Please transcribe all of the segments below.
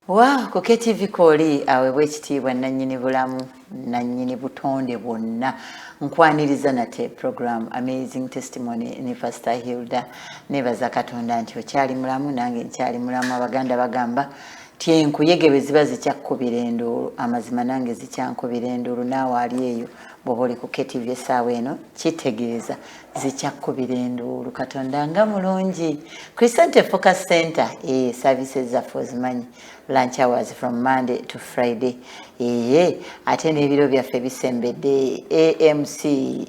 Wow, ku KTV kooli aweebwa ekitiibwa nannyini bulamu, nannyini butonde bwonna. Nkwaniriza nate program Amazing Testimony ne Pastor Hilda. Nebaza Katonda nti okyali mulamu, nange nkyali mulamu. Abaganda bagamba ti enkuyege bwe ziba zikyakkubira enduulu, amazima nange zikyankubira enduulu. Naawe ali eyo bw'oba oli ku KTV essaawa eno, kitegeeza zikyakkubira enduulu. Katonda nga mulungi. Crescent Focus Center, services zaffe ozimanyi, lunch hours from Monday to Friday. Eye ate n'ebiro byaffe bisembedde, AMC,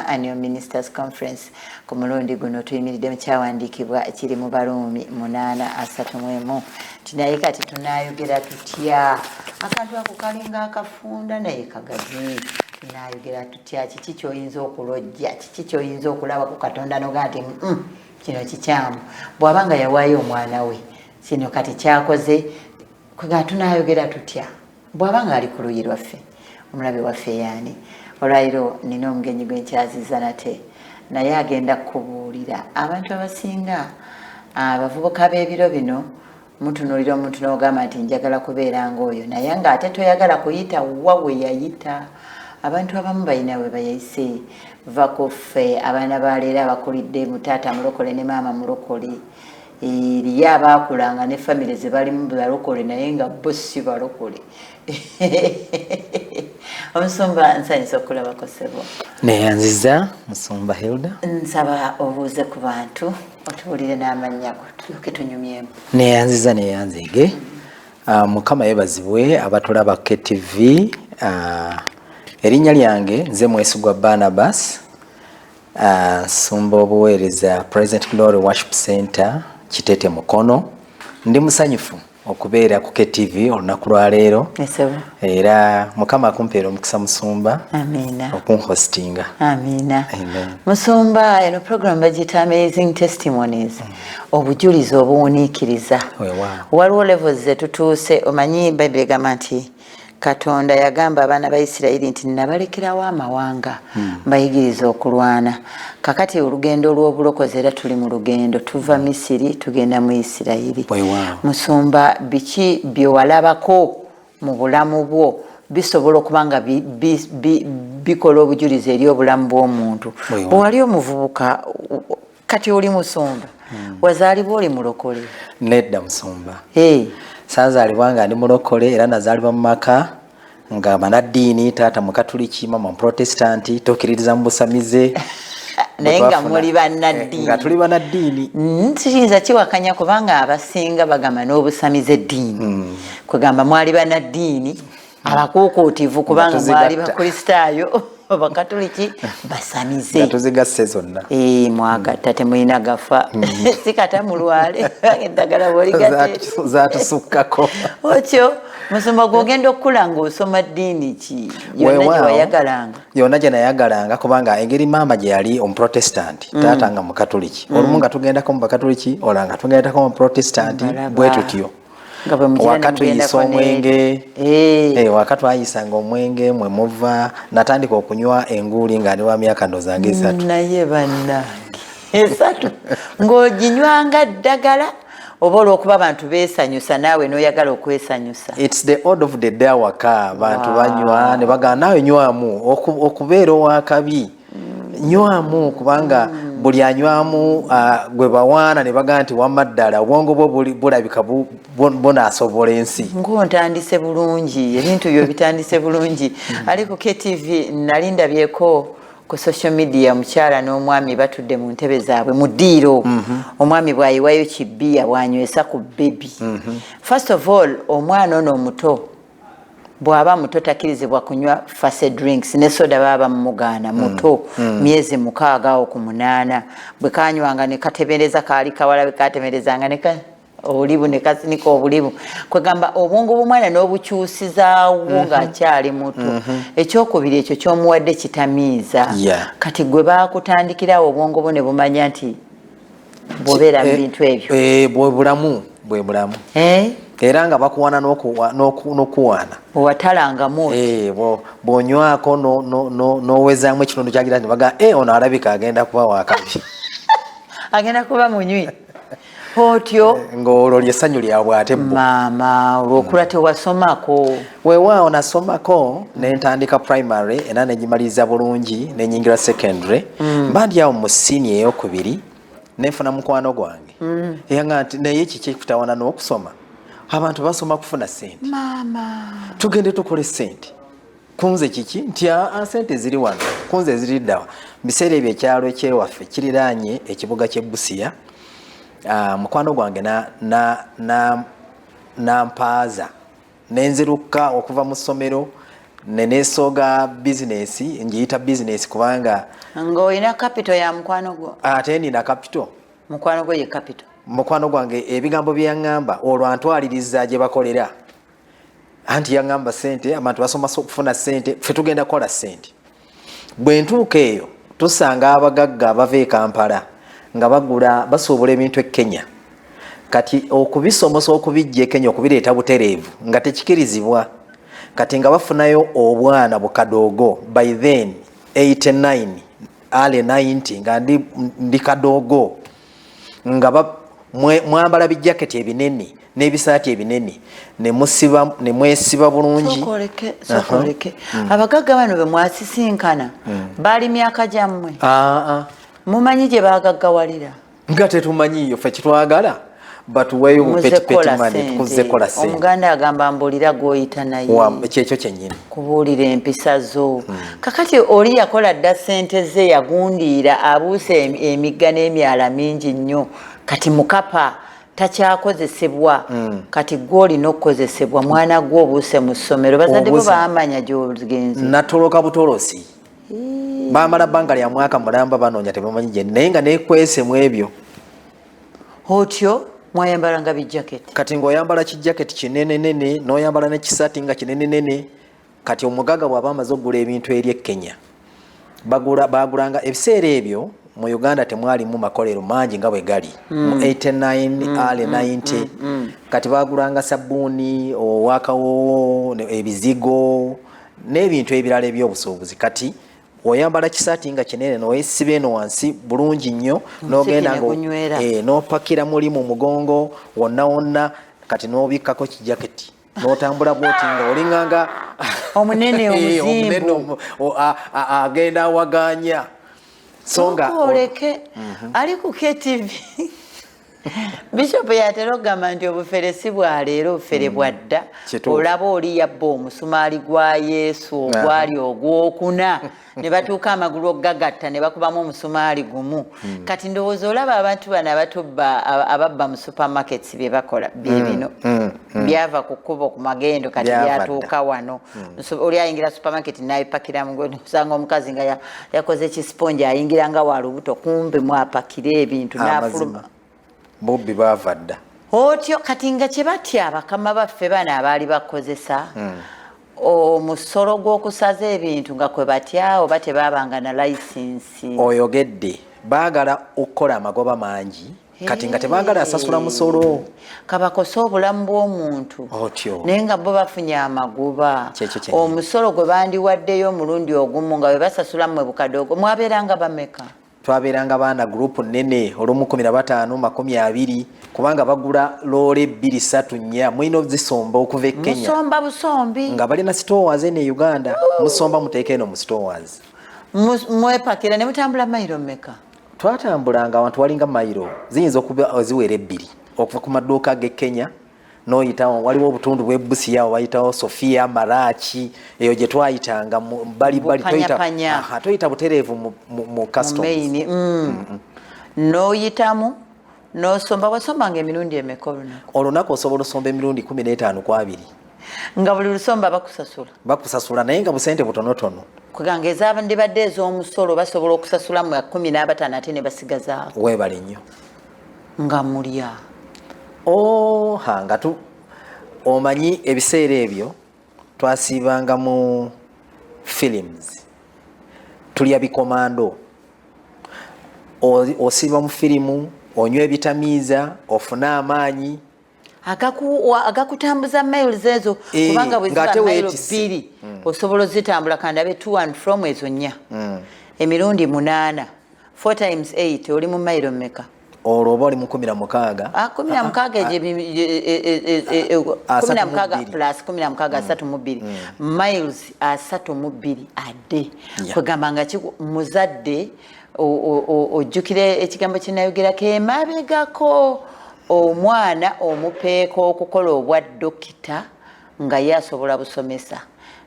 Annual Ministers Conference. Ku mulundi guno tuyimiridde mu kyawandiikibwa kiri mu Baruumi 8:31 ti naye kati tunaayogera tutya? Akantu ako kalinga akafunda naye kagazi. Tunaayogera tutya? Kiki kyoyinza okulojja? Kiki kyoyinza okulaba ku Katonda noga nti, kino kikyamu"? Bw'aba nga yawaayo omwana we, kino kati kyakoze kwega, tunaayogera tutya bw'aba nga ali ku luyi lwaffe? Omulabe waffe yaani? Olwaliro nina omugenyi gwe nkyaziza nate, naye agenda kubuulira abantu abasinga. Abavubuka b'ebiro bino, mutunuulira omuntu n'ogamba nti, "Njagala kubeera ng'oyo," naye ng'ate toyagala kuyita wa we yayita. Abantu abamu balina we bayayise. Va ku ffe abaana ba leero abakulidde mu taata mulokole ne maama mulokole, eriyo abaakulanga ne famire ze balimu balokole naye nga bo si balokole. Omusumba, nsanyusa okulabako, ssebo. Neyanziza, musumba Hilda. Nsaba obuuze ku bantu, otuwulire n'amannya go, tulyoke tunyumyemu. Neyanziza, neyanzege. Mukama yebazibwe abatulaba KTV. Erinnya lyange nze Mwesigwa Barnabas. Nsumba obuweereza Present Glory Worship Center, Kitete, Mukono. Ndi musanyufu okubeera ku KTV olunaku lwaleero. Esebo. Era Mukama akumpeera omukisa, musumba, Amiina. okunhostinga. Amiina. Amen. Musumba, eno program bagiyita Amazing Testimonies, obujulizi obuwuniikiriza. Weewaawo. Waliwo levels zetutuuse. Omanyi Bayibuli egamba nti Katonda yagamba abaana ba Isirayiri nti, "Nabalekerawo amawanga mbayigiriza okulwana." Kakati olugendo olw'obulokozi, era tuli mu lugendo, tuva Misiri tugenda mu Isirayiri. Weewaawo. Musumba, biki byewalabako mu bulamu bwo bisobola okuba nga bikola obujulizi eri obulamu bw'omuntu? Weewaawo. Bwe wali omuvubuka, kati oli musumba, wazaalibwa oli mulokole? Nedda, musumba. Hey. Saazaalibwa nga ndi mulokole, era nazaalibwa mu maka nga banaddiini, taata mukatuliki, mama muprotestanti, tokkiririza mu busamize. Naye Bwe nga twafuna muli bannaddiini. Nga tuli bannaddiini. Kiyinza kiwakanya, kubanga abasinga bagamba n'obusamize eddiini. Kwegamba mwali bannaddiini abakuukuutivu, kubanga Nga mwali tuzigatta. Bakristaayo, Bakatuliki, basamize. Nga tuzigasse zonna. Mwagatta, temulina gafa, si kata mulwale eddagala bwoligatte. Zatusukkako. Otyo musumba, gwogenda okukula ng'osoma ddiini ki yonna gye Weewaawo, wayagalanga? Yonna gye nayagalanga, kubanga engeri maama gye yali omuprotestanti, taata nga mukatuliki, olumu nga tugendako mu bakatuliki, olwo nga tugendako mu protestanti. Mbalaba. Bwe tutyo. Nga bwe mugira Waka ne tuyisa mugendako omwenge. Waka twayisanga omwenge mwe muva natandika okunywa enguuli nga ndi wa myaka ndowooza nga 3. Naye bannange, 3 ng'oginywanga ddagala oba olw'okuba abantu beesanyusa naawe n'oyagala okwesanyusa? It's the order of the day. Awaka abantu banywa ne bagamba naawe nywamu, okubeera owakabi nywamu, kubanga buli anywamu gwe bawaana ne bagamba nti wamma ddala obwongo bwo bulabika bunaasobola ensi. Ng'ontandise bulungi, ebintu byo bitandise bulungi. Ali ku KTV, nali ndabyeko ku social media mukyala n'omwami batudde mu ntebe zaabwe mu ddiiro. Omwami bw'ayiwayo kibbiya bw'anywesa ku baby. First of all, omwana ono omuto bw'aba muto takkirizibwa kunywa fizzy drinks, ne soda baba bamumugaana muto. Myezi 6 awo ku 8 bwe kanywanga ne katemereza, kaali kawala, bwe katemerezanga ne obulibu ne kasinika obulibu. Kwegamba obwongo bw'omwana n'obukyusizaawo ng'akyali muto. Ekyokubiri, ekyo kyomuwadde kitamiiza. Kati gwe baakutandikirawo, obwongo bwo ne bumanya nti bw'obeera mu bintu ebyo. Bwe bulamu, bwe bulamu. Eh? Era nga bakuwaana n'okuwaana. Bwewatalangamu oti. Bw'onywako n'owezaamu ekitundu kyagira nti baga, "Eh, ono alabika agenda kuba wakabi." Agenda kuba munywi. Otyo. Ng'olwo lyessanyu lyabwe ate bo. Maama, olwokula tewasomako? Weewaawo, nasomako ne ntandika primary era negimaliriza bulungi, nenyingira secondary. Mba ndi awo mu senior eyokubiri, nenfuna mukwano gwange eyaŋŋamba nti, "Naye kiki ekutawana n'okusoma? Abantu basoma kufuna sente." Maama. "Tugende tukole sente." Kunze kiki nti, "Aa, sente ziri wano." Kunze ziri ddawa? Biseera ebyo ekyalo ekyewaffe kiriraanye ekibuga ky'e Busia. Ah, mukwano gwange nampaaza nenziruka okuva mu ssomero neneesooga bizinesi, ngiyita bizinesi kubanga Ng'olina capital ya mukwano gwo? Ate nina capital. Mukwano gwo ye capital? Mukwano gwange, ebigambo bye yaŋŋamba olwo antwaliriza gye bakolera, anti yaŋŋamba, "Sente, abantu basoma okufuna sente, ffe tugenda kukola sente." Bwe ntuuka eyo, tusanga abagagga abava e Kampala nga bagula, basuubula ebintu e Kenya. Kati okubisomosa, okubijja e Kenya, okubireeta butereevu nga tekikirizibwa. Kati nga bafunayo obwana bukadoogo. By then 89, early 90, nga ndi kadoogo, nga mwambala bijaketi ebinene n'ebisaati ebinene, ne musiba ne mwesiba bulungi. Sooka oleke. Abagagga bano be mwasisinkana baali myaka gyammwe? Aa. Mumanyi gye baagaggawalira? Nga tetumanyiyo. Ffe kitwagala batuweeyo Muze bupetipeti kola mane tukuze kola sente. sente. Omuganda agamba, "Mbuulira gw'oyita naye." Kyekyo kyennyini. Kubuulira empisa zo. Kakati oli yakola dda sente ze, yagundiira, abuuse emigga n'emyala mingi nnyo. Kati mukapa takyakozesebwa. Kati gwe olina okukozesebwa, mwana gwe obuuse mu ssomero, bazadde bo baamanya gy'ogenze? Natoloka butolosi. Bamala bbanga lya mwaka mulamba banoonya, tebamanyi gye, naye nga nekwese mu ebyo. Otyo mwayambalanga bijaketi? Kati ng'oyambala kijaketi kinenenene, n'oyambala n'ekisaati nga kinenenene. Kati omugaga bw'aba amaze okugula ebintu eri e Kenya, bagulanga ebiseera ebyo mu Uganda temwalimu makolero mangi nga bwe gali mu 89, early 90. Kati bagulanga sabbuuni owakawoowo, ebizigo n'ebintu ebirala ebyobusuubuzi. Kati oyambala kisaati nga kinene, noyesiba eno wansi bulungi nnyo, nogenda ne gunywera. N'opakira muli mu mugongo wonna wonna. Kati n'obikkako kijaketi, n'otambula bwoti nga olinganga Omunene. Omunene. Omuzimbu. Agenda awaganya, so nga Oleke ali ku KTV. Bishop yatera okugamba nti obufere si bwa leero, obufere bwa dda. Olaba oli yabba omusumaali gwa Yesu ogwali ogwokuna, ne batuuka amagulu okugagatta ne bakubamu omusumaali gumu. Kati ndowooza olaba abantu bano abatubba, ababba mu supermarkets, bye bakola bye bino. Byava ku kkubo ku magendo, kati Byava dda. byatuuka wano. Oli ayingira supermarket nayipakira, osanga omukazi nga yakoze kisipongi, ayingira nga wa lubuto, kumbe mwapakira ebintu n'afuluma. Amazima, bubbi baava dda. Otyo kati nga kye batya bakama baffe bano abaali bakozesa omusolo gw'okusaza ebintu, nga kwe batya oba tebaabanga na layisinsi? Oyogedde, baagala okukola amagoba mangi, kati nga tebaagala asasula musolo. Kabakose obulamu bw'omuntu. Otyo. Naye nga bo bafunye amagoba. Kyekyo kyennyini. Omusolo gwe bandiwaddeyo omulundi ogumu nga bwe basasula mmwe bukadoogo. Mwabeeranga bameka? Twabeeranga baana group nene, olumu 15, 20, kubanga bagula loole bbiri, ssatu, nnya, mulina ozisomba okuva e Kenya. Musomba busombi? Nga balina stores eno e Uganda, musomba muteeka eno mu stores. Mwepakira ne mutambula mayiro mmeka? Twatambulanga awantu walinga mayiro ziyinza okuba ziwera 2 okuva ku maduuka g'e Kenya noyitawo. Waliwo obutundu bwebusiya wayitawo Sofia, Maraki, eyo gye twayitanga bali bali. Bupanyapanya. Aha, toyita butereevu mu customs. Main. N'oyitamu n'osomba. Wasombanga emirundi emeka olunaku? Olunaku osobola osomba emirundi 15 ku 20. Nga buli lusomba bakusasula? Bakusasula, naye nga busente butonotono. Kuganga ezandibadde ez'omusolo basobola okusasula mu 15 ate ne basigazaako. Weebale nnyo. Nga mulya? Oha, nga tu omanyi ebiseera ebyo twasiibanga mu films, tulya bikomando. Osiiba mu firimu, onywa ebitamiiza, ofune amaanyi. Agakutambuza miles ezo. Kubanga bwe ziba Ng'ate mayiro weetisse. 2, osobola ozitambula kandabe to and from ezo nnya emirundi munaana, 4 times 8, oli mu mayiro mmeka? Olwo oba oli mu 16. Ah, 16 egyo 16 plus 16, 32 miles, 32 adde. Kwegamba nga muzadde ojjukire ekigambo kyenayogerako emabegako, omwana omupeeka okukola obwa dokita nga ye asobola busomesa,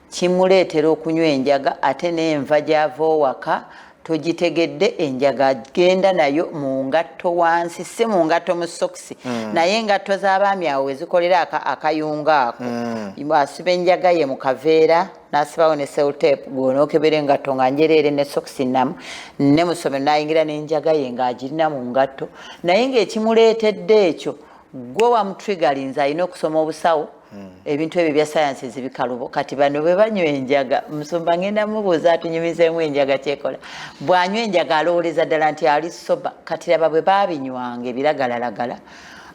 kimuleetera okunywa enjaga, ate n'enva gy'ava owaka togitegedde. Enjaga agenda nayo mu ngatto wansi, si mu ngatto, mu sokisi, naye engatto z'abaami awo wezikolera akayunga ako, asiba enjaga ye mu kaveera n'asibawo ne sellotape. Gwonookebera engatto nga njereere ne sokisi namu, ne mu ssomero n'ayingira n'enjaga ye ng'agirina mu ngatto. Naye ng'ekimuleetedde ekyo gwe wamutrigalinze, alina okusoma obusawo, ebintu ebyo bya sciences bikalubo. Kati bano bwe banywa enjaga, musumba ngenda mubuuza atunyumizeemu enjaga kyekola. Bw'anywa enjaga alowooleza ddala nti ali sober. Kati laba bwe baabinywanga ebiragalalagala,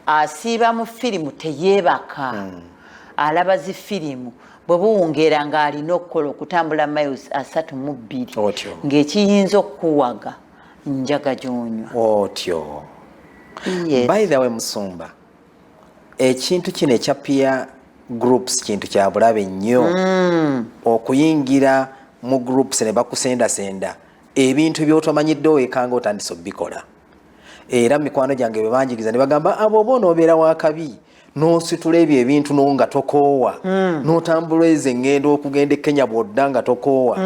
asiiba mu firimu, teyeebaka, alaba zi firimu. Bwe buwungeera ng'alina okukola okutambula miles 32, Otyo. ng'ekiyinza okukuwaga njaga gy'onywa. Otyo. Yes. By the way, musumba, ekintu kino ekya peer groups kintu kya bulabe nnyo. Okuyingira mu groups ne bakusendasenda ebintu by'otomanyidde, owekanga otandise obikola. Era mikwano gyange bwe banjigiriza ne bagamba, abo oba onoobeera wakabi n'ositula ebyo ebintu no nga tokoowa, n'otambula ezo eŋŋendo okugenda e Kenya, bw'odda nga tokoowa,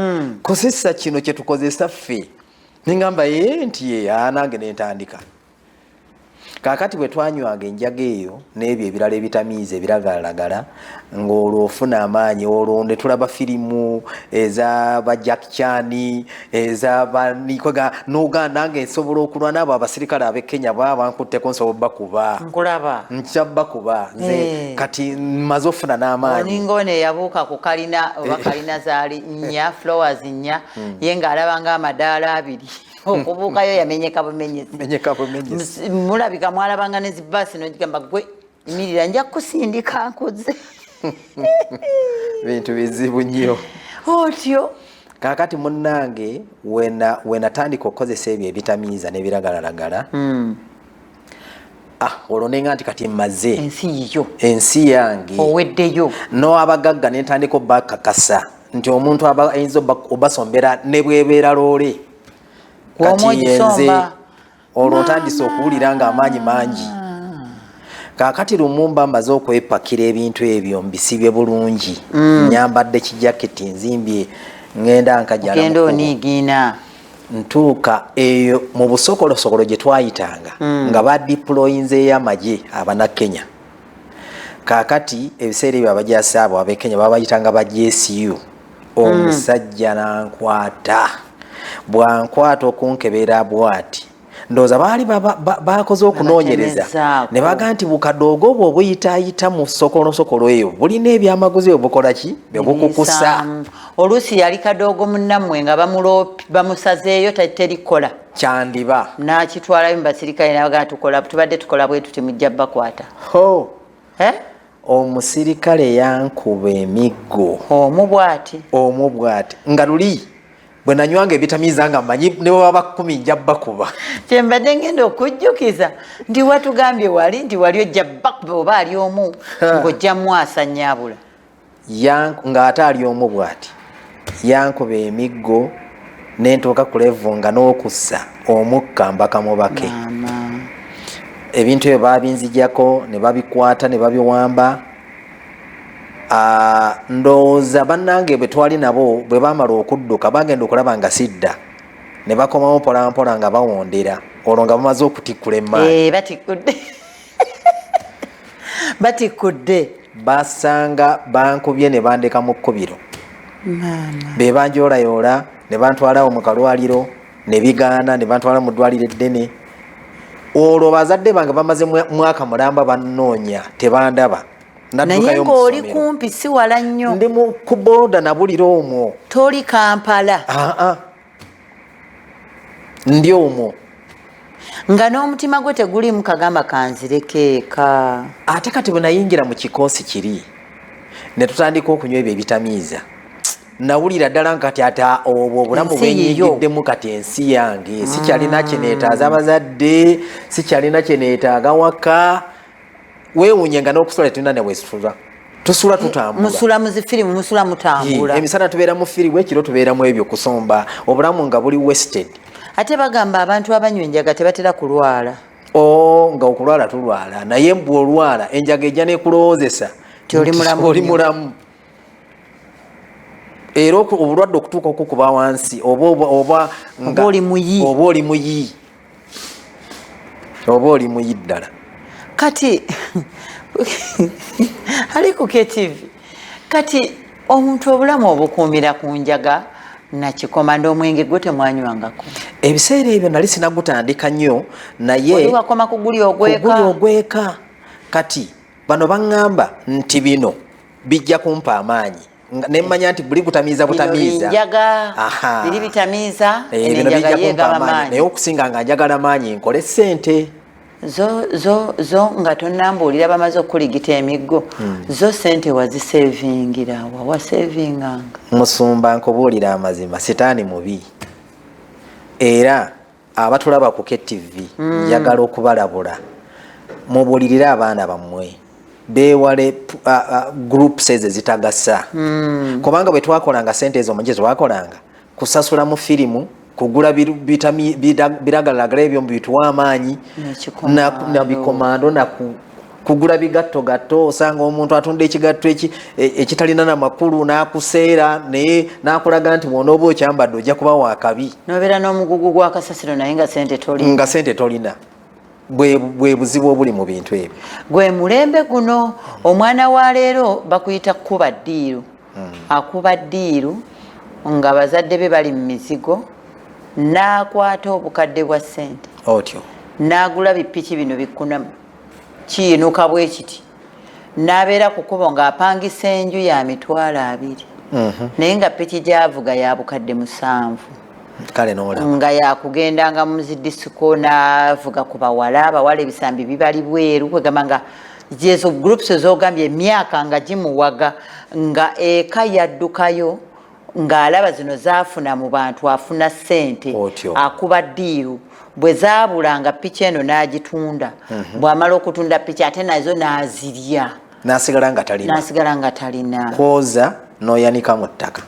kozesa kino kye tukozesa ffe. Neŋŋamba ye nti ye nange nentandika. Kaakati bwe twanywanga enjaga eyo n'ebyo ebirala ebitamiiza, ebiragalalagala, ng'olwo ofuna amaanyi. Olwo ne tulaba firimu eza ba Jackie Chan, eza banikoga, n'ogamba nange nsobola okulwana abo abasirikale ab'e Kenya, baba bankutteko nsobola bakuba. Nkulaba. Nkya bakuba nze. Kati mmaze ofuna n'amaanyi. Oninga ono eyabuuka ku kalina, oba kalina zaali nnya, floors 4, ye ng'alaba ng'amadaala 2. Okubuukayo yamenyeka bumenyezi. Menyeka bumenyezi. Mulabika mwalabanga ne zibaasi, nogigamba, gwe imirira, nja kukusindika nkuze. Bintu bizibu nnyo. Otyo. Kaakati munnange, wenatandika okukozesa ebyo ebitamiiza n'ebiragalalagala, ah, olwo nenga nti kati mmaze. Ensi yiyo. Ensi yange. Oweddeyo. N'abagagga nentandika obakakasa nti omuntu ayinza obasombera ne bwebeera loole. Bw'omu Kati yenze. ogisomba. Olwo ntandise okuwulira nga amaanyi mangi. Kaakati lumumba mmaze okwepakira ebintu ebyo, mbisibye bulungi, nyambadde kijaketi, nzimbye, ŋŋenda nkajala ogenda mu kkubo. Oniigiina. Ntuuka eyo mu busokolosokolo gye twayitanga, nga badiployinzeeyo amagye abanakenya. Kaakati ebiseera ebyo abajasi abo abekenya babayitanga ba GSU. Omusajja nankwata, bwankwata okunkebera bwati, ndowooza baali bakoze okunoonyereza. Babatemezaako. Ne baga nti bukadoogo obwo obuyitaayita mu sokolosokolo eyo bulina ebyamaguzi bwe bukola ki, bwe bukukusa. Ebiyisaamu. Oluusi yali kadoogo munnammwe nga bamusazeeyo terikola. Kyandiba. N'akitwalayo mu basirikale nabagaa, tukola, tubadde tukola bwe tuti, mujja bakwata. Ho! Eh? Omusirikale yankuba emiggo. Omu bw'ati. Omu bw'ati, nga luli bwe nanywanga ebitamiiza nga mmanyi ne bwe baba 10 nja bakuba. Kyembadde ngenda okujjukiza nti watugambye wali nti wali ojja bakuba oba ali omu ng'ojja mwasa nnyabula. Ng'ate ali omu bw'ati yankuba emiggo nentuuka ku level nga n'okussa omukka mbaka mubake. Maama. Ebintu ebyo babinzijako ne babikwata ne babiwamba. Ah, ndowooza bannange bwe twali nabo bwe bamala okudduka, bagenda okulaba nga sidda, ne bakomawo mpolampola nga bawondera, olwo nga bamaze okutikkula emaani. Eh, batikkudde, batikkudde. Basanga bankubye ne bandeka mu kkubiro. Maama. Be banjoolayoola ne bantwalawo mu kalwaliro, ne bigaana, ne bantwala mu ddwaliro eddene. Olwo bazadde bange bamaze mwaka mulamba bannoonya, tebandaba. Naye Naddukayo mu ng'oli ssomero. kumpi, si wala nnyo. Ndi mu ku border nabulira omwo. Toli Kampala? Aa, ndi omwo. Nga n'omutima gwe tegulimu kagamba kanzireko eka? Ate kati bwe nayingira mu kikoosi kiri ne tutandika okunywa ebyo ebitamiiza. Nawulira ddala nkati ate obwo obulamu bwenyigiddemu kati ensi yange, sikyalina kyeneetaaza abazadde, sikyalina kyeneetaaga waka. Weewuunye nga n'okusula tetulina ne bwesula, tusula tutambula. Musula mu zifirimu, musula mutambula. Emisana tubeera mu firimu, ekiro tubeeramu ebyo kusomba, obulamu nga buli wasted. Ate bagamba abantu abanywa enjaga tebatera kulwala. O nga okulwala tulwala, naye bw'olwala enjaga ejja nekulowoozesa nti oli mulamu. Oli mulamu. Era obulwadde okutuuka okukuba wansi oba oba nga oli muyi. Oba oli muyi, oba oli muyi ddala. Kati ali ku KTV, kati omuntu obulamu obukuumira ku njaga nakikomando. Omwenge gwe temwanywangako? Ebiseera ebyo nali sinagutandika nnyo, naye wakoma kuguli ogweka. Kuguli ogweka. Kati bano baŋŋamba nti bino bijja kumpa amaanyi, nemmanya nti buli gutamiiza butamiiza. Njaga biri bitamiiza. Bino bijja kumpa amaanyi, naye okusinga nga njagala maanyi nkole ssente. Zo zo zo nga tonambuulira, bamaze okukuligita emiggo, zo sente wazisevingira wa? Wasevinganga? Musumba, nkubuulira amazima, sitaani mubi, era abatulaba ku KTV, njagala okubalabula, mubulirire abaana bammwe beewale groups ezo ezitagasa, kubanga bwe twakolanga sente ezo muje twakolanga kusasula mu firimu, kugula biragalalagala ebyo bituwa amaanyi na bikomando na kugula bigatto gatto. Osanga omuntu atunda ekigatto ekitalina na makulu n'akuseera, naye n'akulaga nti bw'onooba okyambadde ojja kuba wakabi. Nobeera n'omugugu gwa kasasiro, naye nga sente tolina. Nga sente tolina. Bwe buzibu obuli mu bintu ebyo. Gwe mulembe guno, omwana wa leero bakuyita kuba ddiiru. Akuba ddiiru nga bazadde be bali mu mizigo, n'akwata obukadde bwa ssente otyo n'agula bipiki bino bikunamu kiyinuka bwe kiti, n'abeera ku kkubo ng'apangisa enju ya 200,000, naye nga piki gy'avuga ya 7,000. Kale n'olaba. Nga yakugendanga mu zidisiko n'avuga ku bawala, abawala ebisambi bibali bweru. Kwegamba nga ezo groups ezogambye emyaka nga gimuwaga, nga eka yaddukayo ng'alaba zino zaafuna mu bantu, afuna ssente. Otyo. Akuba ddiiru, bwe zaabulanga piki eno n'agitunda. Bw'amala okutunda piki, ate nazo n'azirya. N'asigala nga talina. N'asigala nga talina. Kwoza n'oyanika mu ttaka.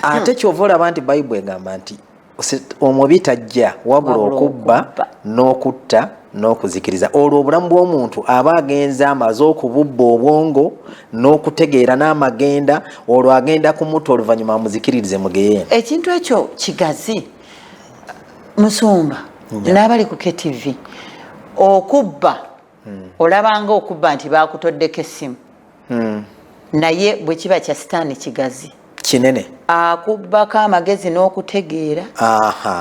Ate kyova olaba nti Bayibuli egamba nti omubi tajja wabula wabula okubba, okubba. N'okutta n'okuzikiriza. Olwo obulamu bw'omuntu aba agenze amaze okububba obwongo n'okutegeera n'amagenda, olwo agenda kumutta, oluvannyuma amuzikiririze mu geyeena. Ekintu ekyo kigazi, musumba n'abali ku KTV. Okubba, olabanga okubba nti bakutoddeko essimu, naye bwe kiba kya sitaani kigazi. Kinene. Akubbako amagezi n'okutegeera,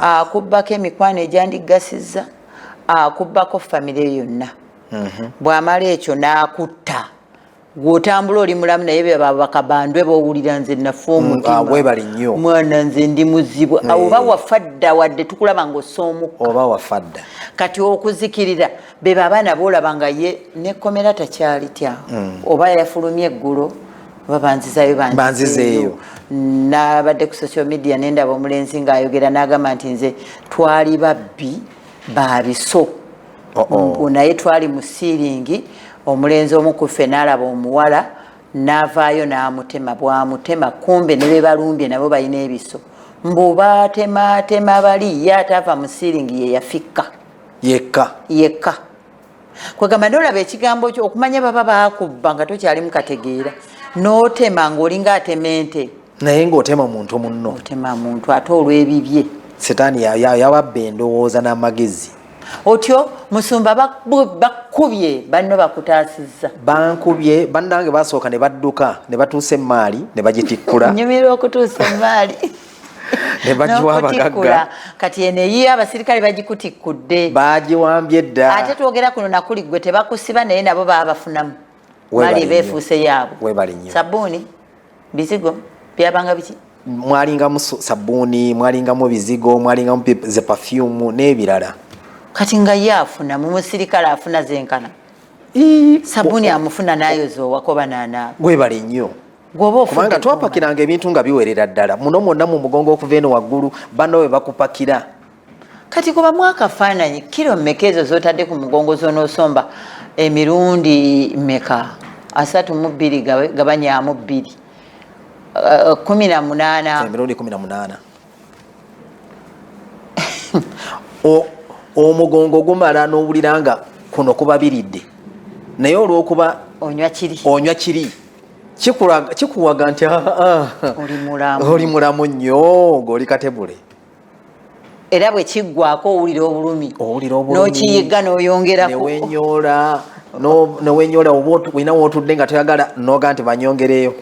akubbako emikwano egyandigasizza, akubbako famire yonna. Bw'amala ekyo n'akutta, gw'otambula oli mulamu, naye bakabandwe b'owulira, nze nafa omutima. Ah, weebale nnyo. Mwana, nze ndi muzibu. Oba wafa dda, wadde tukulaba ng'ossa omukka. Oba wafa dda. Kati okuzikirira beba abaana boolaba nga ye nekomera takyalitya, oba yafulumye eggulo, oba banzizayo. Banzizeeyo. Nabadde ku social media nendaba omulenzi ng'ayogera n'agamba nti nze twali babbi babiso. Oh, oh. Naye twali mu siiringi, omulenzi omu ku ffe n'alaba omuwala n'avaayo n'amutema. Bw'amutema, kumbe ne be balumbye nabo balina ebiso. Mbu batematema bali, ye ataava mu siiringi ye yafikka. Yekka. Yekka. Kwegamba nolaba ekigambo kyo okumanya baba bakubba nga tokyalimu kategeera, n'otema ng'olinga atema ente. Naye ng'otema muntu munno. Otema muntu ate olw'ebibye. Sitaani yababba endowooza n'amagezi. Otyo musumba, bakubye banno, bakutaasizza? Bankubye bannange, basooka ne badduka ne batuusa emaali ne bagitikkula. Nyumirwa okutuusa emaali. Ne bagiwa n'okutikkula. Abagagga. Kati eno eyiyo abasirikale bagikutikkudde. Bagiwambye dda. Ate twogera kuno nakuli gwe tebakusiba, naye nabo baba bafunamu. Weebale maali nnyo. Beefuuse yaabwe. Weebale nnyo. Sabbuuni, bizigo byabanga biki? Mwalingamu sabbuuni, mwalingamu bizigo, mwalingamu ze perfume n'ebirala. Kati nga ye afuna mu musirikale afuna zenkana sabbuuni, amufuna nayoza owakoba nanaaba. Webale nnyo. Kubanga twapakiranga ebintu nga biwerera ddala muno mwonna mu mugongo okuva eno waggulu, banno bwe bakupakira. Kati kubamu akafaananyi, kiro mmeka ezo z'otadde ku mugongo z'onoosomba emirundi mmeka? 32 gabanyamu 2, 18. Emirundi 18. Omugongo gumala n'owulira nga kuno kubabiridde, naye olw'okuba onywa kiri kikuwaga nti oli mulamu nnyo ng'oli katebule. Era bwe kiggwako owulira obulumi, n'okiyigga n'oyongerako, newenyoola oba olina wootudde nga toyagala noga nti banyongereyo.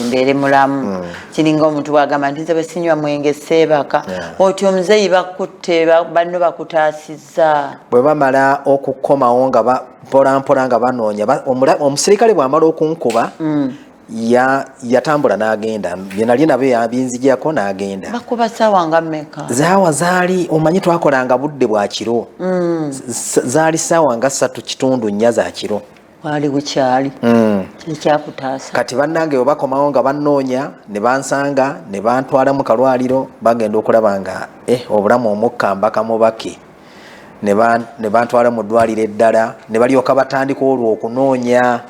Mbeere mulamu. Kiringa omuntu bwagamba nti nze bwe sinywa mwenge seebaka, oti omuzeeyi bakutte, banno bakutaasizza. Bwe bamala okukomawo nga mpola mpola nga banoonya, omusirikale bw'amala okunkuba yatambula n'agenda, byenali nabyo yabinzijako n'agenda. Bakuba saawa nga mmeka? Zaawa zaali, omanyi twakolanga budde bwa kiro, zaali saawa nga 3.5, 4 za kiro. Wali bukyali ekyakutaasa. Kati bannange bwe bakomawo nga bannoonya ne bansanga ne bantwala mu kalwaliro, bagenda okulaba nga obulamu omukka mbaka mubake, ne bantwala mu ddwaliro eddala, ne balyoka batandika olwo okunoonya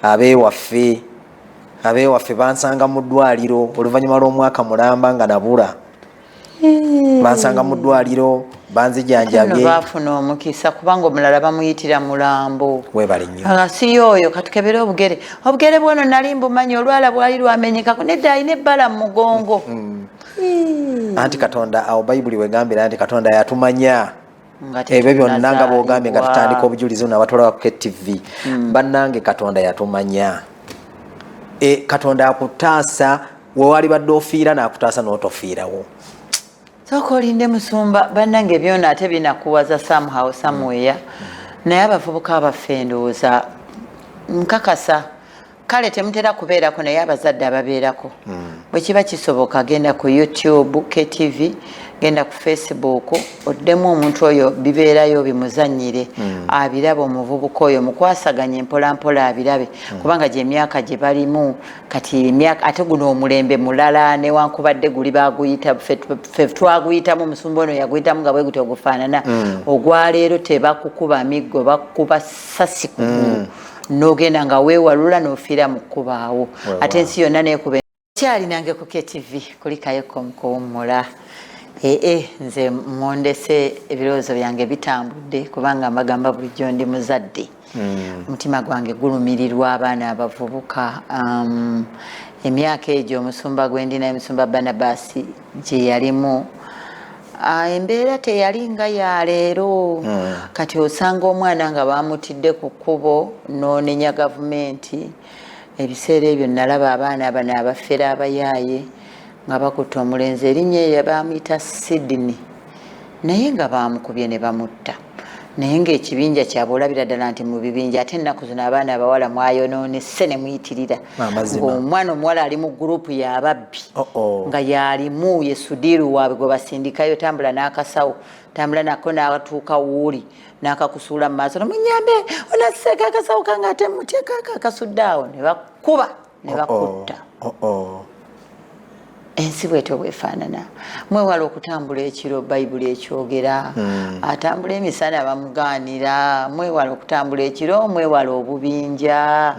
abeewaffe. Abeewaffe bansanga mu ddwaliro oluvannyuma lw'omwaka mulamba nga nabula, bansanga mu ddwaliro banzijanjabye. Baafuna omukisa kubanga omulala bamuyitira mulambo. Webale nnyo. Si oyo, katukebere obugere. Obugere bwono nali mbumanyi, olwala bwali lwamenyekako, nedda alina ebbala mu mugongo. Anti Katonda awo Bayibuli wegambira nti Katonda yatumanya ebyo byonna nga bwogambye nga tutandika obujulizi buno abatulaba ku KTV. Bannange, Katonda yatumanya. Katonda akutaasa wewali badde ofiira n'akutaasa n'otofiirawo. Sooka olinde musumba, bannange byona ate binakuwaza somehow, somewhere. Naye abavubuka baffe ndowooza nkakasa kale temutera kubeerako, naye abazadde ababeerako, bwe kiba kisoboka genda ku YouTube KTV, genda ku Facebook, oddemu omuntu oyo bibeerayo bimuzanyire, abirabe. Omuvubuka oyo mukwasaganye mpolampola abirabe, kubanga gyemyaka gye balimu kati emyaka, ate guno omulembe mulala newankubadde guli baguyita ffe twaguyitamu, omusumba ono yaguyitamu nga bwe gutyo gufaanana. Ogwaleero tebakukuba miggo, bakukuba sasi kugulu n'ogenda nga weewalula n'ofiira mu kkubaawo, ate ensi yonna neekuba. Kyali nange ku KTV kulikayoko mukuwummula. Ee, nze mwondese ebirowoozo byange bitambudde kubanga mbagamba bulijjo ndi muzadde, omutima gwange gulumirirwa abaana abavubuka. Emyaka egyo omusumba gwendina, omusumba Barnabas, gye yalimu, embeera teyali nga ya leero. Kati osanga omwana nga bamutidde ku kkubo n'onenya gavumenti. Ebiseera ebyo nalaba abaana bano abafera abayaaye nga bakutta omulenzi, erinnya eryo bamuyita Sydney, naye nga bamukubye ne bamutta, naye ngaekibinja kyabwe olabira ddala nti mu bibinja. Ate ennaku zino abaana abawala mwayonoonese ne muyitirira, ngaomwana omuwala ali mu gurupu y'ababbi nga yalimu ye sudiiru waabwe gwe basindikayo, tambula n'akasawo, tambula nako n'atuuka wuuli n'akakusuula mu maaso, nomunyambe onaseeka akasawo kange, ate mutyekaka akasudde awo, ne bakuba ne bakutta. Ensi bwetyo bwefaanana. Mwewala okutambula ekiro, Bayibuli ekyogera. Atambula emisana bamugaanira. Mwewala okutambula ekiro, mwewala obubinja.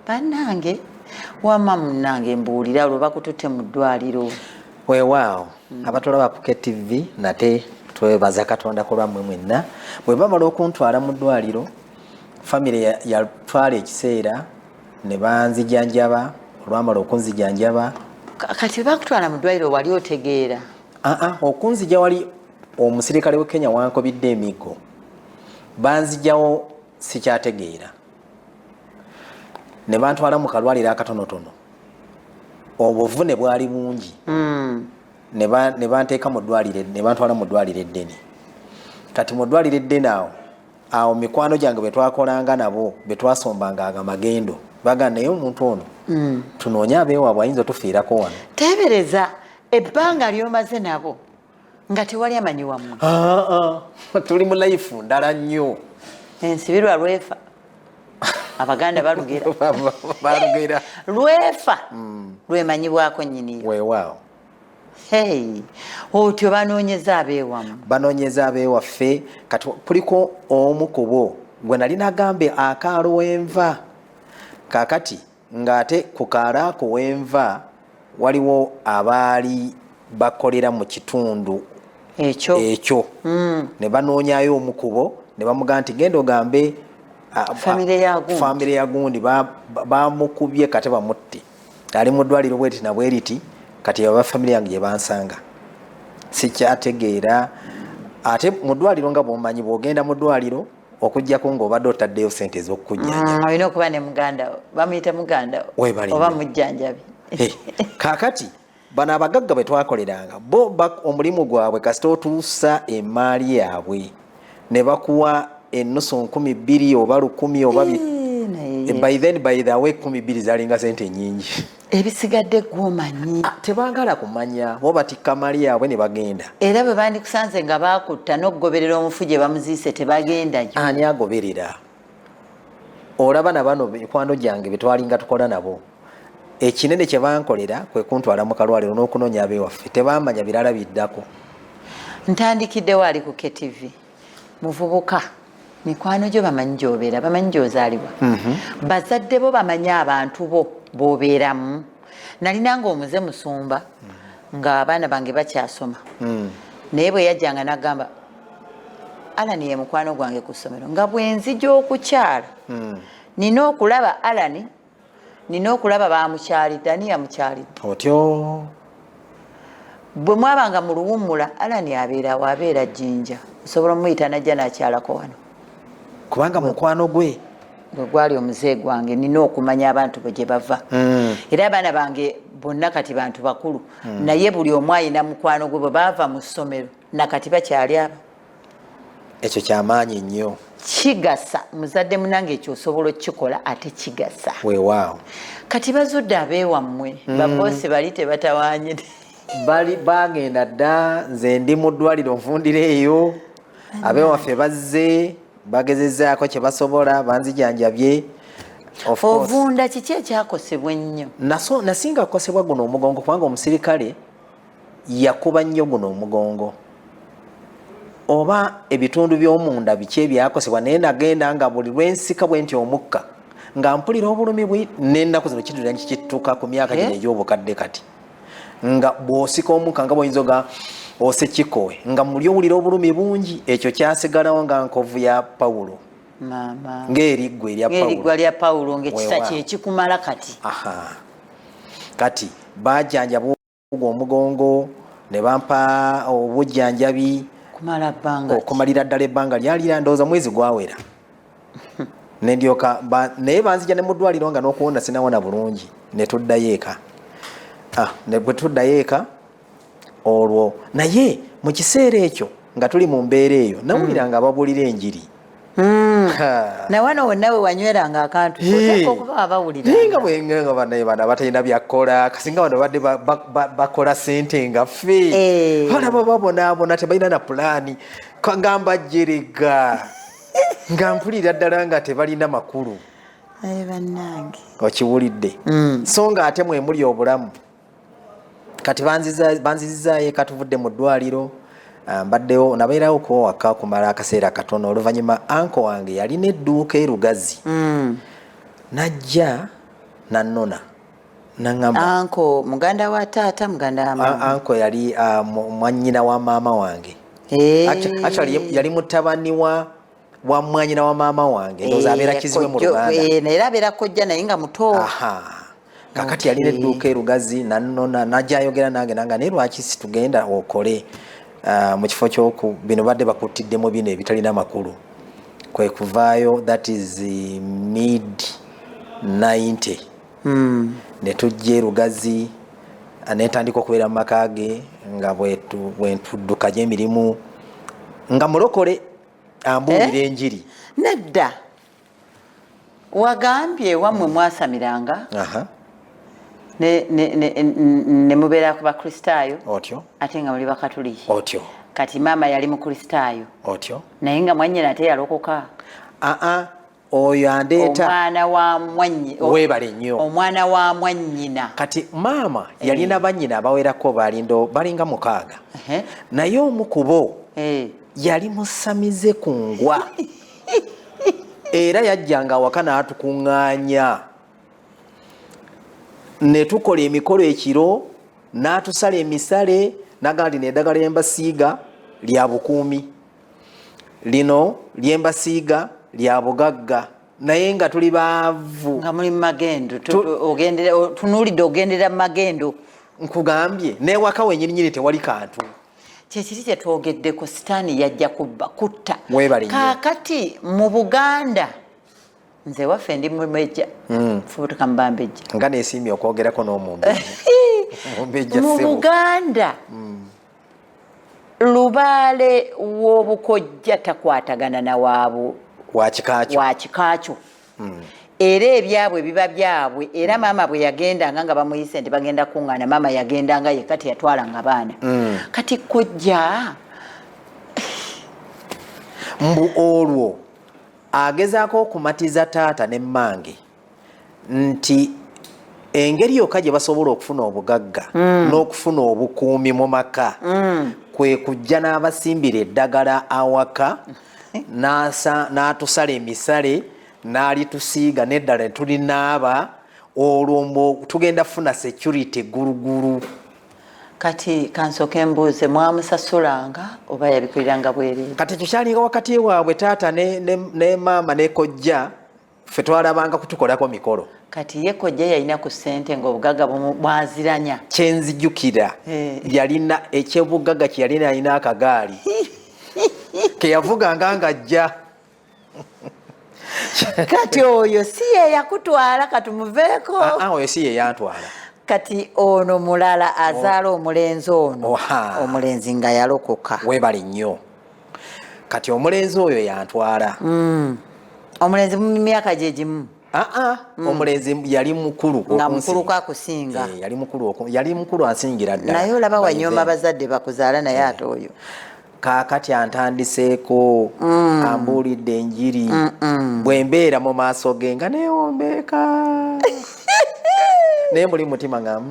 Bannange, wama munnange mbuulira olwo bakututte mu ddwaliro. Weewaawo, abatulaba ku KTV, nate twebaza Katonda ku lwammwe mwenna. Bwe bamala okuntwala mu ddwaliro, famire yatwala ekiseera ne banzijanjaba. Olwamala okunzijanjaba, Kati bakutwala mu ddwaliro wali otegeera? Aa, okunzija wali omusirikale we Kenya wankobidde emiggo, banzijawo sikyategeera, ne bantwala mu kalwaliro akatonotono, obuvune bwali bungi, ne banteeka mu ddwaliro, ne bantwala mu ddwaliro eddene. Kati mu ddwaliro eddene awo, awo mikwano gyange bwe twakolanga nabo, bwe twasombanga amagendo, baga naye omuntu ono tunoonye abeewaabwe, ayinza otufiirako wano. Teebereza ebbanga ly'omaze nabo nga tewali amanyi wammwe. Ah, ah, tuli mu life ndala nnyo. Ensibirwa lwefa. Abaganda balugera. Balugera. Lwefa lwemanyibwako nnyiniyo. Weewaawo. Hey, otyo banoonyeza abeewamu. Banoonyeza abeewaffe. Kati kuliko omu ku bo gwe nali nagambe akaalo wenva. Kaakati ng'ate ku kaalo ako wenva waliwo abaali bakolera mu kitundu ekyo, ne banoonyayo omu ku bo ne bamugamba nti genda ogambe famire ya gundi bamukubye kate bamutte, ali mu ddwaliro bweti na bweriti. Kati aba famire yange gye bansanga sikyategeera. Ate mu ddwaliro nga bw'omanyi, bw'ogenda mu ddwaliro okuggyako ng'obadde otaddeyo sente ez'okukujjanja, olina okuba ne muganda, bamuyita muganda oba mujjanjabi. Kaakati bano abagagga bwe twakoleranga bo omulimu gwabwe kasita otuusa emaali yaabwe ne bakuwa ennusu 2000 oba 1000 oba by then, by the way, 12 zalinga sente nyingi. Ebisigadde gwomanyi. Tebaagala kumanya, bo batikka mali yaabwe ne bagenda. Era bwe bandikusanze nga bakutta n'okugoberera omufu gye bamuziise tebagendayo. Ani agoberera? Olaba na bano mikwano gyange betwalinga tukola nabo, ekinene kye bankolera kwe kuntwala mu kalwaliro n'okunoonya abewaffe. Tebamanya birala biddako. Ntandikiddewo ali ku KTV. Muvubuka, mikwano gyo bamanyi gy'obeera, bamanyi gy'ozaalibwa, bazadde bo bamanyi abantu bo b'obeeramu. Nalinanga omuze, musumba, ng'abaana bange bakyasoma, naye bwe yajjanga n'agamba Alani ye mukwano gwange ku ssomero, nga bwe nzija okukyala nina okulaba Alani, nina okulaba bamukyalidde, ani yamukyalidde. Otyo. Bwe mwabanga mu luwummula, Alani abeerawo, abeera Jjinja, osobola omuyita najja nakyalako wano. Kubanga mukwano gwe. Gwe gwali omuze gwange, nina okumanya abantu bwe gye bava. Era abaana bange bonna kati bantu bakulu, naye buli omu ayina mukwano gwe bwe baava mu ssomero nakati bakyali abo. Ekyo kyamaanyi nnyo. Kigasa muzadde munange, ekyo osobola okukikola, ate kigasa. Weewaawo. Kati bazudde abeewammwe, baboosi bali tebatawanye. Bali bagenda dda, nze ndi mu ddwaliro nfundira eyo. Abewaffe bazze bagezezaako kye basobola, banzijanjabye. Of course. Ovunda, kiki ekyakosebwa ennyo? Nasinga kukosebwa guno omugongo, kubanga omusirikale yakuba nnyo guno omugongo oba ebitundu by'omunda biki ebyakosebwa. Naye nagenda nga buli lwensika bwe nti omukka nga mpulira obulumi bwi n'ennaku zino kidulira nkikituka ku myaka gino egy'obukadde. Kati nga bw'osika omukka nga bw'oyinza oga ose kikowe, nga muli owulira obulumi bungi. Ekyo kyasigalawo nga nkovu ya Pawulo. Maama. Ng'eriggwa erya Ng'eriggwa Pawulo. Lya Pawulo, ng'ekisa Weewaawo. kyekikumala kati. Aha. Kati bajjanjaba ogwo omugongo ne bampa obujjanjabi. Kumala bbanga ki? Okumalira ddala ebbanga lyalira ndowooza mwezi gwawera nendyoka naye banzija ne mu ddwaliro nga n'okuwona sinawona bulungi, ne tuddayo eka. Ne bwe tuddayo eka olwo, naye mu kiseera ekyo nga tuli mu mbeera eyo, nawulira nga babuulira enjiri. Ha. Nawano wonna we wanyweranga akantu, oteeka okuba abawulira. Naye nga bwenga banaye bano abatalina byakukola, kasinga bano badde bakola sente nga ffe, balaba babonaabona, tebalina na pulaani. Ngamba jerega nga mpulira ddala nga tebalina makulu. Aye bannange. Okiwulidde? So nga ate mwemuli obulamu. Kati banzizizaayo eka, tuvudde mu ddwaliro. Mbaddewo nabeerawo ko waka kumala akaseera katono. Oluvannyuma uncle wange yalina edduuka erugazi, najja nannona naŋŋamba. Uncle muganda wa taata, muganda wa maama? Uncle yali mwannyina wa maama wange. Actually yali mutabani wa mwanyina wa maama wange, ndowooza abeera kiziwe mu Luganda. Naye era abeera kojja, naye nga muto. Aha. Kakati yalina edduuka erugazi, nannona, najja ayogera nange nanga, naye lwaki situgenda okole mu kifo kyoku bino badde bakuttiddemu bino ebitalina makulu? Kwe kuvaayo, that is mid 90, ne tujja erugazi, netandika okubeera mu maka ge nga bwentudduka gy'emirimu nga mulokole ambuulira enjiri. Nedda, wagambye wammwe mwasamiranga ne mubeera ku bakristaayo. Otyo. Ate nga muli bakatuliki. Otyo. Kati maama yali mukristaayo? Otyo. Naye nga mwannyina ate yalokoka? Aa. Oyo andeeta. Omwana wa mwanyi Weebale nnyo. Omwana wa mwannyina. Kati maama yalina bannyina abawerako, balindo balinga 6. Naye omu ku bo yali musamize ku ngwa. Era yajjanga awaka n'atukuŋŋaanya ne tukola emikolo ekiro, n'atusala emisale, n'agamba nti n'eddagala lyembasiiga lya bukuumi, lino lyembasiiga lya bugagga, naye nga tuli baavu. Nga muli mu magendo, tunuulidde ogendera mu magendo. Nkugambye, n'ewaka wennyininyini tewali kantu. Kyekiri kyetwogeddeko, sitaani yajja kubba, kutta. Weebale nnyo. Kaakati mu Buganda, nze waffe ndi mumejja, fubutuka mubambejja. Nga neesiimye okwogerako n'omumbejja. Mumbejja Mu ssebo. Buganda, lubaale w'obukojja takwatagana na waabu Wa kika kyo. Wa kika kyo. Era ebyabwe biba byabwe. Era maama bwe yagendanga nga bamuyise nti bagenda kuŋŋaana, maama yagendanga yekka, teyatwalanga baana. Kati kojja Mbu olwo agezaako okumatiza taata ne mmange nti engeri yokka gye basobola okufuna obugagga n'okufuna obukuumi mu maka kwe kujja n'abasimbira eddagala awaka, n'atusala emisale, n'alitusiiga n'eddala ne tulinaaba, olwo mbu tugenda kufuna security gulugulu. Kati kansooke mbuuze, mwamusasulanga oba yabikuliranga bwereere? Kati ekyo kyalinga wakati waabwe taata ne maama ne kojja. Ffe twalabanga kutukolako mikolo. Kati ye kojja yalina ku ssente ng'obugagga bwaziranya? Kyenzijukira, yalina ekyobugagga kye yalina, yalina akagaali keyavuganga ng'ajja. Kati oyo si ye yakutwala, katumuveeko. Ah, ah, oyo si ye yantwala. Kati ono mulala azaala omulenzi ono. Oha. Omulenzi nga yalokoka. Weebale nnyo. Kati omulenzi oyo yantwala. Omulenzi mu myaka gye gimu? Aa, omulenzi yali mukulu Nga okunsinga. mukuluko akusinga. Eh, yali mukulu ansingira ddala. Naye olaba By wanyooma then. bazadde bakuzaala, naye ate oyo. Kaakati antandiseeko, ambuulidde enjiri. Bwe mbeera mu maaso ge nga neewombeeka, naye muli mutima nga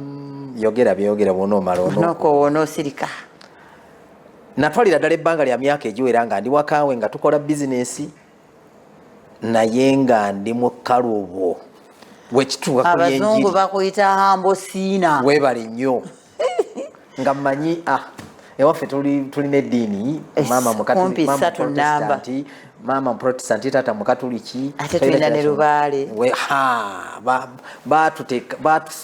yogera byogera, bw'onoomala ono Nokoowa onoosirika. Natwalira ddala ebbanga lya myaka egiwera nga ndi wakaawe, nga tukola bizinesi, naye nga ndi mu kalubo wekituuka ku Abazungu byenjiri. bakuyita humble sinner. Weebale nnyo. Nga mmanyi, ah, ewaffe tulina eddiini. Maama Kumpi maama ssatu namba. Protestant, maama Muprotestant, taata Mukatuliki. Ate tulina ne lubaale. Ha,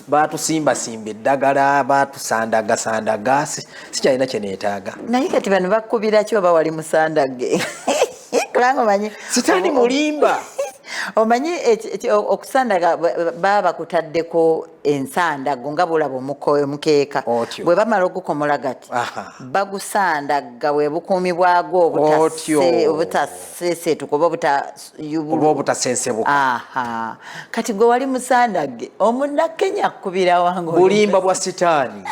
baatusimbasimba eddagala, baatusandagasandaga, sikyalina kye neetaaga. Naye kati bano bakubira ki oba wali musandage? Kubanga omanyi Sitaani mulimba. Omanyi okusandaga baba bakutaddeko ensandago nga bwolaba omukeeka. Otyo. Bwe bamala ogukomola gati, bagusandaga bwe bukuumi bwagwo Otyo. obutaseeseetuka oba Oba obutasensebuka. Aha. Kati gwe wali musandage, omunnakenya akubira wange Bulimba bwa sitaani.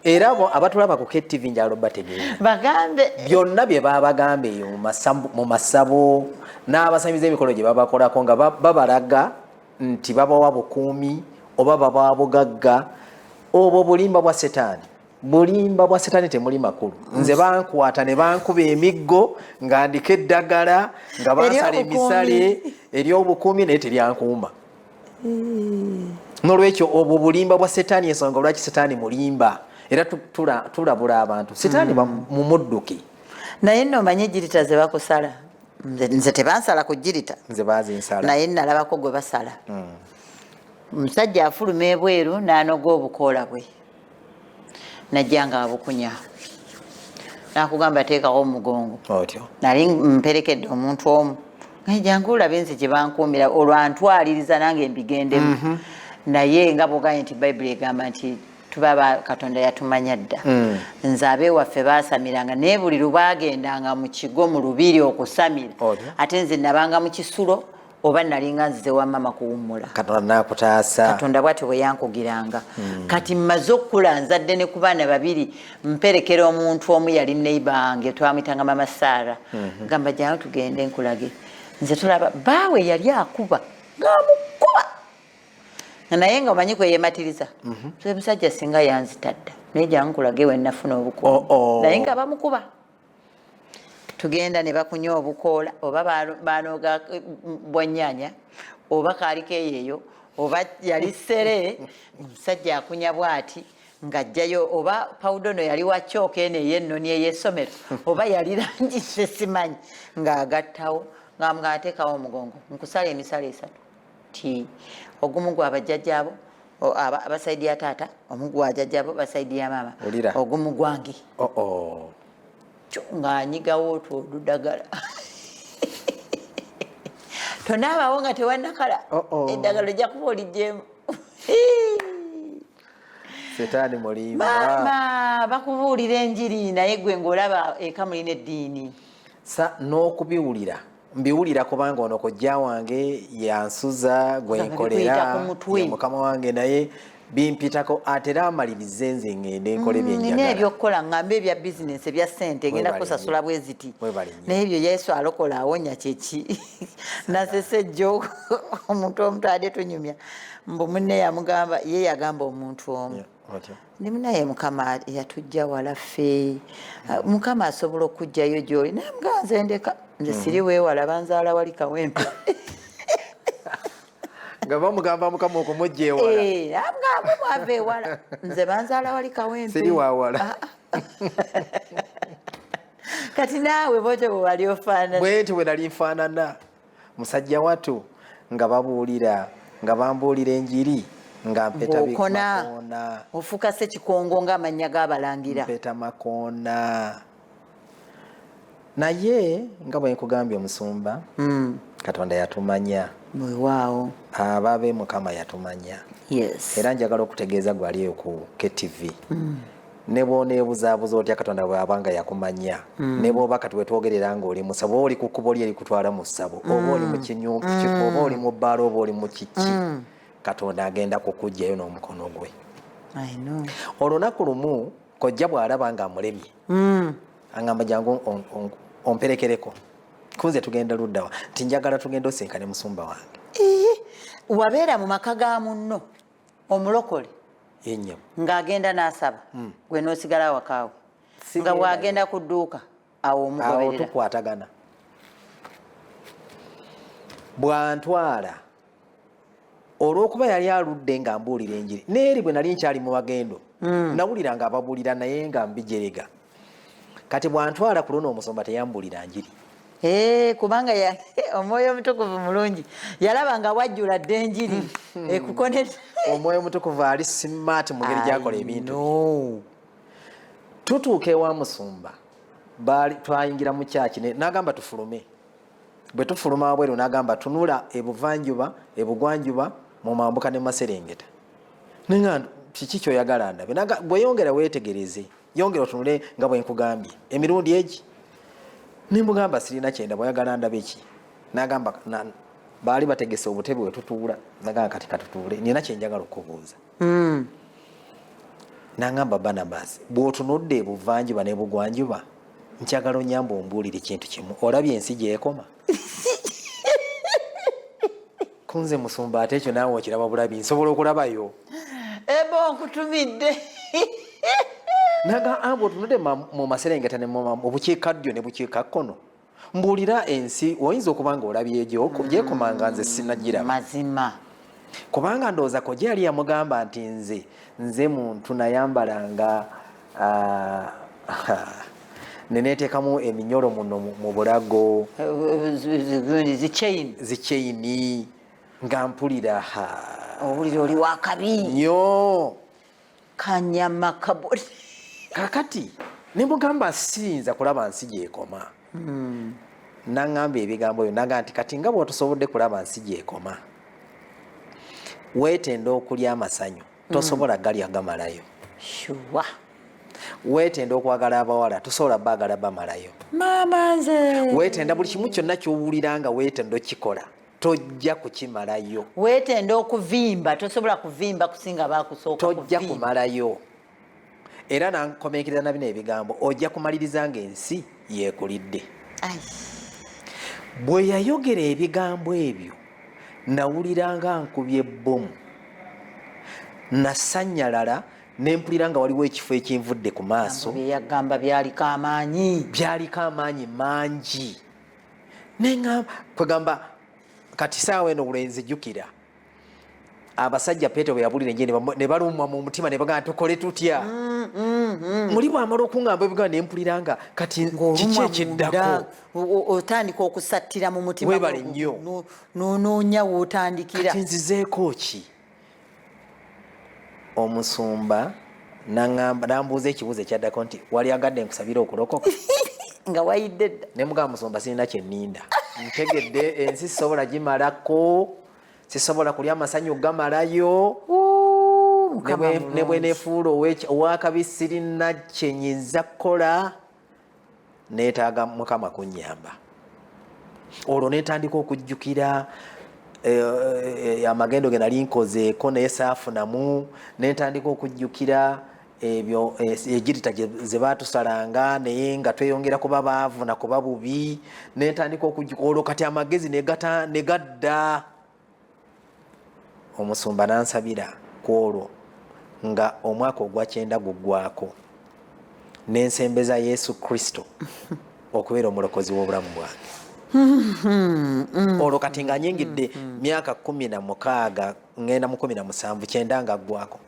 Era abo abatulaba ku KTV, njalo bategeera. Bagambe. Byonna bye babagamba eyo mu masabo n'abasamize, emikolo gye babakolako nga babalaga nti babawa bukuumi oba babawa bugagga, obwo bulimba bwa setaani, bulimba bwa setaani, temuli makulu. Nze bankwata ne bankuba emiggo nga ndiko eddagala, nga bansala Ery'obukuumi. emisale ery'obukuumi, naye teryankuuma. Nolwekyo obwo bulimba bwa setaani, ensonga lwaki setaani mulimba. Era tulabula abantu, setaani mumudduke. Naye nno omanyi ejjirita ze bakusala, nze tebansala ku jjirita. Nze bazinsala. Naye nalabako gwe basala. Omusajja afuluma ebweru n'anoga obukoola bwe, najja nga abukunya, nakugamba teekawo omugongo. Otyo. Nali mperekedde omuntu omu, naye jangu olabe nze gye bankuumira, olwantwaliriza nange mbigendemu. Naye nga bwogambye nti Bayibuli egamba nti tuba ba Katonda yatumanya dda. Nze abeewaffe baasamiranga, naye buli lwe baagendanga mu kigo mu lubiri okusamira, Otyo. ate nze nabanga mu kisulo oba nalinga nzize wa mama kuwummula. Katonda nakutaasa. Katonda bwatyo bwe yankugiranga. Kati mmaze okukula, nzadde ne ku baana babiri, mperekera omuntu omu, yali neighbor wange, twamuyitanga Mama Saara. Gamba jangu tugende nkulage. Nze tulaba baawe yali akuba ng'amukuba, naye nga omanyi kweyematiriza. Musajja singa yanzitadda, naye jankulage we nafuna obukuumi. Naye nga bamukuba, tugenda ne bakunya obukoola, oba banoga bwanyanya, oba kaaliko eyeeyo, oba yali sere. Omusajja akunya bwati ng'ajjayo oba pawudo no yali wa kyooka eno ey'ennoni ey'essomero, oba yali langi, simanyi, ng'agattawo ng'ateekawo omugongo, nkusala emisala esatu ti ogumu gwa bajjajjaabo aba side ya taata, omu gwa jjajjaabo ba side ya maama, ogumu gwange. Ng'anyigawo otwo oludagala, tonaabawo nga tewannakala, eddagala ojja kuba oligyemu. Setaani mulimba. Maama, bakubuulira enjiri, naye gwe ng'olaba eka mulina eddiini. Sa n'okubiwulira mbiwulira, kubanga ono kojja wange yansuza gwenkolera, mukama wange, naye bimpitako, atera amalirize nze ngende nkole. Byenjagala ebyokukola, ngambe ebya bizinesi, ebya ssente, ngenda kusasula bwe ziti, naye ebyo Yesu alokola, awonya kyeki? Nasesejjo omuntu omuntu ade tunyumya mbu munne yamugamba, ye yagamba omuntu omu ndi munaye, Mukama yatujja wala ffe, Mukama asobola okugjayo gyoli, naye mugamba nze ndeka, nze siri weewala, banzaala wali Kawempe. Nga bamugamba Mukama okumujja ewala. Eh, amugamba mwava ewala, nze banzaala wali Kawempe. Siri wawala. Ah, ah. Kati naawe bwotyo bwe wali ofaanana? Bwenti bwe nali nfaanana, musajja watu, nga babuulira, nga bambuulira enjiri, nga mpeta. Ng'okona ofuuka Ssekikongo ng'amannya g'abalangira. Mpeta makoona, naye nga bwe nkugambye omusumba, Katonda yatumanya. Weewaawo. Ababe Mukama yatumanya. Era njagala okutegeeza gwali eyo ku KTV, ne bwoneebuzaabuza otya, Katonda bw'aba nga yakumanya, ne bw'oba kati wetwogerera ng'oli mu ssabo, oba oli ku kkubo lye erikutwala mu ssabo, oba oli mu kinyumba, oba oli mu bbaala, oba oli mu kiki, Katonda agenda kukuggyayo n'omukono gwe. I know. Olunaku lumu kojja bw'alaba nga amulemye, aŋŋamba, "Jangu omperekereko kunze, tugenda luddawa?" Nti, "Njagala tugenda osinkane musumba wange." Ii, wabeera mu maka ga munno omulokole? Yennyam. Ng'agenda n'asaba, gwe n'osigala awakaawe, nga bw'agenda ku dduuka awo awo omugoberera? Tukwatagana. Bw'antwala, olw'okuba yali aludde nga mbuulira enjiri, neeri bwe nali nkyali mu bagendo, nawulira nga ababuulira, naye nga mbijerega. Kati bw'antwala ku luno, omusumba teyambuulira njiri. Eh, kubanga Omwoyo Omutukuvu mulungi, yalaba nga wajjula dda enjiri ekukone. Omwoyo Omutukuvu ali smart mu ngeri gyakola ebintu. Tutuuka ewa musumba, twayingira mu kyaki, n'agamba tufulume. Bwe tufuluma wabweru, n'agamba, "Tunula ebuvanjuba, ebugwanjuba, mu mambuka ne maserengeta." Nenga, "Kiki kyoyagala ndabe?" "Bweyongera weetegereze, yongera otunule nga bwe nkugambye emirundi egi." Nembugamba, "Sirina kyenda, bweyagala ndabe ki?" N'agamba, baali bategese obutebe we tutuula, nagamba, "Kati katutuule, nina kyenjagala okubuuza." Nangamba, "Barnabas, bw'otunudde ebuvanjuba nebugwanjuba, njagala onyamba ombuulire kintu kimu. Olabye ensi gyekoma?" Kunze, "Musumba, ate ekyo naawe okiraba bulabi, nsobola okulabayo." Ebo nkutumidde. Naga, "Bw'otunudde mu maserengeta ne mu bukiikaddyo ne bukiikakkono, mbuulira ensi oyinza okuba nga olabye gyekomanga, nze sinagiraba." Mazima. Kubanga ndowooza kojja yali yamugamba nti nze muntu nayambalanga, neneteekamu eminyolo muno mu bulago. Zichain. Zichain, nga mpulira ha. Owulira oli wakabi. Nnyo. Kanyama kabuli. Kakati nemugamba, "Siyinza kulaba nsi gyekoma." Naŋŋamba ebigambo byo, naga nti, "Kati nga bw'otosobodde kulaba nsi gyekoma, weetenda okulya amasanyu, tosobola galya gamalayo." Sure. "Weetenda okwagala abawala, tosobola baagala bamalayo." Maama nze. "Weetenda buli kimu kyonna ky'owulira nga weetenda okikola, tojja kukimalayo." Weetenda okuvimba, tosobola kuvimba kusinga bakusooka. Tojja kuvimba. kumalayo. Era nankomekereza na bino ebigambo, "Ojja kumaliriza nga ensi yeekulidde." Ai. Bwe yayogera ebigambo ebyo, nawulira nga nkubye bbomu, nasanyalala, nempulira nga waliwo ekifo ekinvudde ku maaso. Byeyagamba byaliko amaanyi. Byaliko amaanyi mangi. Neŋamba, kwegamba kati saawa eno lwenzijukira abasajja Petero bwe yabulira enjiri ne balumwa mu mutima ne bagamba, "Tukole tutya?" Muli bwamala okuŋŋamba ebigambo, nempulira nga kati kiki ekiddako? Otandika okusattira mu mutima. Weebale nnyo. Nonoonya wootandikira. Kati nzizeeko ki? Omusumba naŋŋamba, nambuuza ekibuuzo ekyaddako nti, "Wali agadde nkusabire okulokoka?" Nga wayidde dda. Ne mugamba, "Musumba, sirina kyenninda, ntegedde ensi sisobola gimalako, sisobola kulya amasanyu gamalayo." Ooh, Mukama Ne bwe mulungi. nefuula owakabi, sirina kyenyinza kukola, neetaaga Mukama kunnyamba. Olwo netandika okujjukira amagendo ge nali nkozeeko naye saafunamu, nentandika okujjukira ebyo egirita ze baatusalanga naye nga tweyongera kuba baavu na kuba bubi, nentandika okujjuka. Olwo kati amagezi ne gadda. Omusumba nansabira ku olwo nga omwaka ogwa 90 guggwako, nensembeza Yesu Kristo okubeera omulokozi w'obulamu bwange. Olwo kati nga nyingidde myaka 16, ŋŋenda mu 17, 90 nga ggwako.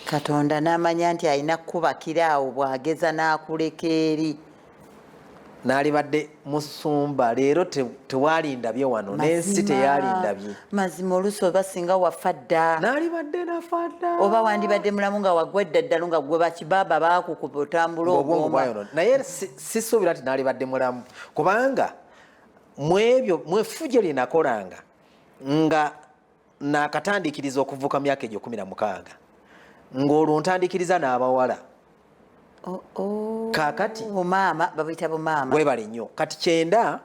Katonda n'amanya nti alina kukubakira awo bw'ageza n'akuleka eri. Naalibadde musumba leero tewalindabye wano n'ensi teyalindabye. Mazima, oluusi oba singa wafa dda. Naalibadde nafa dda. Oba wandibadde mulamu nga wagwa edda ddalo, nga gwe bakibaaba baakukuba otambula. Ng'obwongo Ogomba. bwayonoona, naye sisuubira nti naalibadde mulamu, kubanga mwebyo mwefujjo lye nakolanga nga nakatandikiriza okuvuka myaka egyo 16, ng'olwo ntandikiriza n'abawala. Oh. Kaakati. Bumaama, babuyita bumaama. Webale nnyo. Kati 90,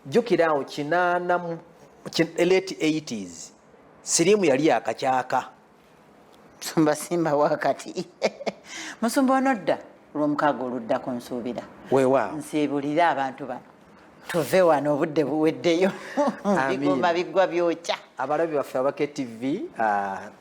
jjukira awo 80 late 80s, siriimu yali yakakyaka. Musumba, simba wakati. Musumba, onodda olwomukaaga oluddako, nsuubira. Weewaawo. Nsiibulire abantu bano, tuve wano, obudde buweddeyo. Amiina. Bigoma biggwa byokya. Abalabi baffe aba KTV,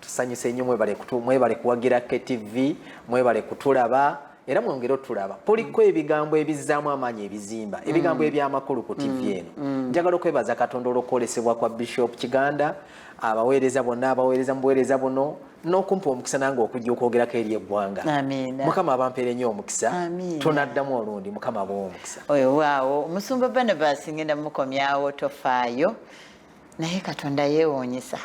tusanyuse nnyo. Mwebale mwebale kuwagira KTV, mwebale kutulaba era mwongere otulaba. Kuliko ebigambo ebizzaamu amaanyi, ebizimba, ebigambo ebyamakulu ku TV eno. Njagala okwebaza Katonda olw'okwolesebwa kwa Bishop Kiganda, abaweereza bonna abaweereza mu buweereza buno, n'okumpa omukisa nange okujja okwogerako eri eggwanga. Amiina. Mukama abampeere nnyo omukisa. Amiina. Tunaddamu olundi. Mukama abawe omukisa. Oyo waawo omusumba Barnabas, ngenda mukomyawo, tofaayo. Naye Katonda yeewuunyisa,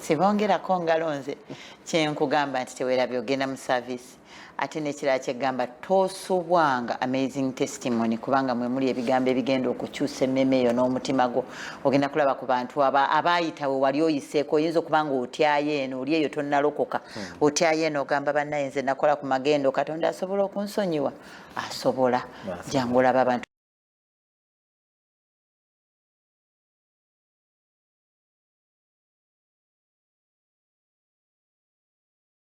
sibongerako ngalo. Nze kyenkugamba nti tewerabye ogenda mu service. Ate n'ekirala kyegamba, tosubwanga Amazing Testimony, kubanga mwe muli ebigambo ebigenda okukyusa emmeme eyo n'omutima gwo. Ogenda kulaba ku bantu abaayita we wali oyiseeko. Oyinza okuba nga otyayo eno, oli eyo tonnalokoka, otyayo eno, ogamba, "Bannaye, nze nakola ku magendo, Katonda asobola okunsonyiwa?" Asobola. Asobola. Jangu olaba abantu.